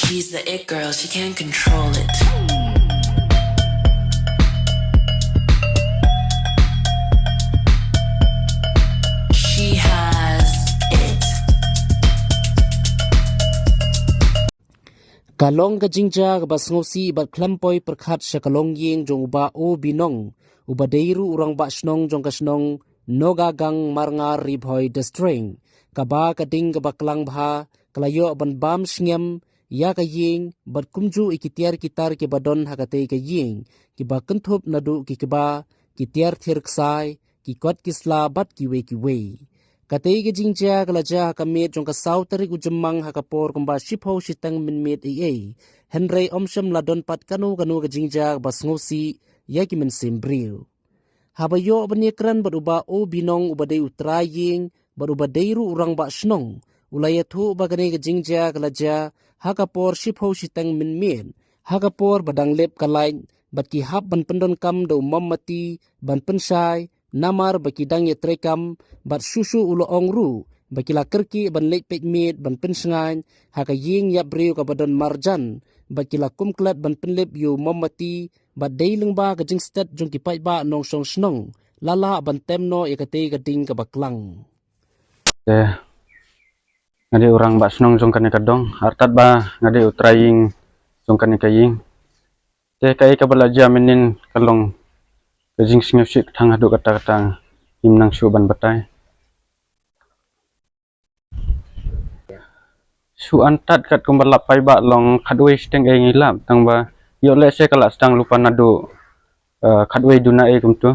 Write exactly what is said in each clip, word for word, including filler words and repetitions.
She's the it girl, she can't control it. She has it. Ka long ka jingjia kaba sngewsih bad khlem poi pyrkhat sha ka longïing jong u Bah O Binong, uba dei ruh u rangbah shnong jong ka shnong Nogagang Marngar, Ri Bhoi District. Kaba ka ding kaba klang bha ka la ïoh ban bam sngem ïa ka ïing bad kumjuh ïa ki tiar ki tar kiba don ha katei ka ïing, kiba kynthup naduh ki kba, ki tiar thiar ksai, ki kot ki sla bad kiwei kiwei. Katei ka jingjia ka la jia ha ka miet jong ka saw tarik u Jymmang ha ka por kumba shiphew shiteng mynmiet ei ei. Hynrei ym shym la don pat kano kano ka jingjia kaba sngewsih ïa ki mynsiem briew. Haba ïoh ban ïakren bad u Bah O Binong, uba dei u trai ïing bad uba dei ruh u rangbah shnong, u la ïathuh ba kane ka jingjia ka la jia ha ka por shiphew shiteng mynmiet, ha ka por ba dang lip ka lait bad ki hap ban pyndonkam da u mombati ban pynshai, namar ba ki dang ïatreikam, bad shuh shuh u la ong ruh ba ki la kyrkieh ban leit peit miet ban pynshngaiñ ha ka ïing ïap briew kaba don marjan, bad ki la kum klet ban pynlip ïa u mombati, bad dei lyngba ka jingstet jong ki paidbah nongshong shnong la lah ban tem noh ïa katei ka ding kaba klang. Te nga dei u rangbah shnong jong kane ka dong, artat ba nga dei u trai ïing jong kane ka ïing. Te kaei kaba la jia mynnin ka long ka jingsngewsih tang haduh katta katta, ngim nang shuh ban batai. Shu antat katkum ba lap paidbah long khatwei shiteng ei ngi lap, tang ba ïoh lehse ka la sdang lypa naduh, eh, khatwei duna ei kumtu.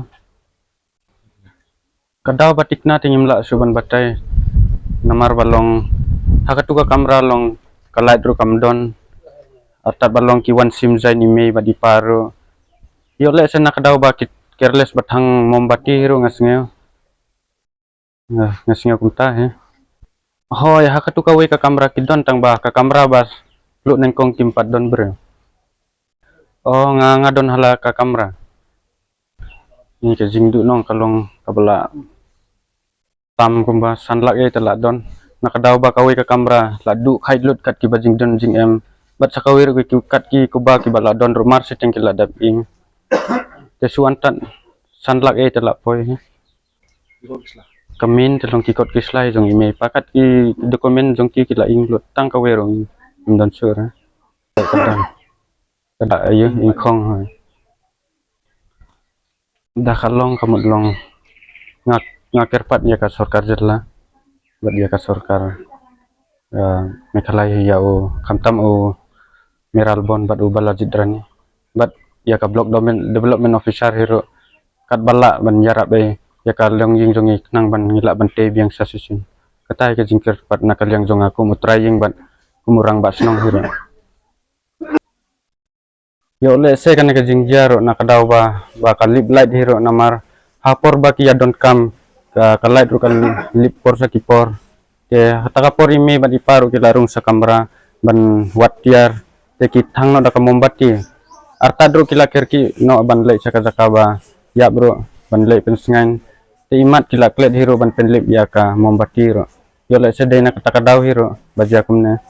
Ka daw ba thikna te ngim lah shuh ban batai, namar ba long ha katu ka kamra long ka lait ruh kam don, artat ba long ki wan sim jaiñ i mei bad i pa ruh. Ïoh lehse na ka daw ba ki careless ba thang mombati ruh, nga sngew. Nga, nga sngew kumta hi. Hooid, ha katu kawei ka kamra ki don, tang ba ka kamra ba pluh nyngkong kim pat don briew. O, nga, nga don ha la ka kamra. Ni ka jingduh nong ka long kaba la tam kumba san lak ei te la don. Na ka daw ba kawei ka kamra la duh khait lut kat kiba jingdon jingem, bad sa kawei ruh ki kat ki kuba kiba la don ruh mar shiteng ki la dep ing. Te shu antat san lak ei te la poi hi. Ka min te long ki kot ki slai jong i mei i pa, kat ki document jong ki ki la ing lut, tang kawei ruh ngim don shuh. Ka dang, ka dang ayu ing khong. Da ka long ka mut long nga, nga kyrpad ïa ka sorkar jylla bad ïa ka sorkar, eh, Meghalaya, ïa u, khamtam u Mayralborn bad u Balajied Ranee, bad ïa ka Block Development, Development Officer hi ruh, katba lah ban ïarap ei ïa ka longïing jong ngi khnang ban ngi lah ban tei biang sa shisien. Kata hi ka jingkyrpad na ka liang jong nga kum u trai ïing bad kum u rangbah shnong hi ruh. Ïoh lehse kane ka jingjia ruh na ka daw ba, ba ka lip light hi ruh, namar ha por ba ki ïa donkam ka, ka light ruh ka lip por sa ki por. Te ha ta ka por i mei bad i pa ruh ki la rung sa kamra ban wad tiar, te ki thang noh da ka mombati. Artat ruh ki la kyrkieh noh ban leit sha ka jaka ba ïap ruh ban leit pynsngaiñ. Te imat ki la klet hi ruh ban pynlip ïa ka mombati ruh. Ïoh lehse dei na kata ka daw hi ruh ba jia kumne.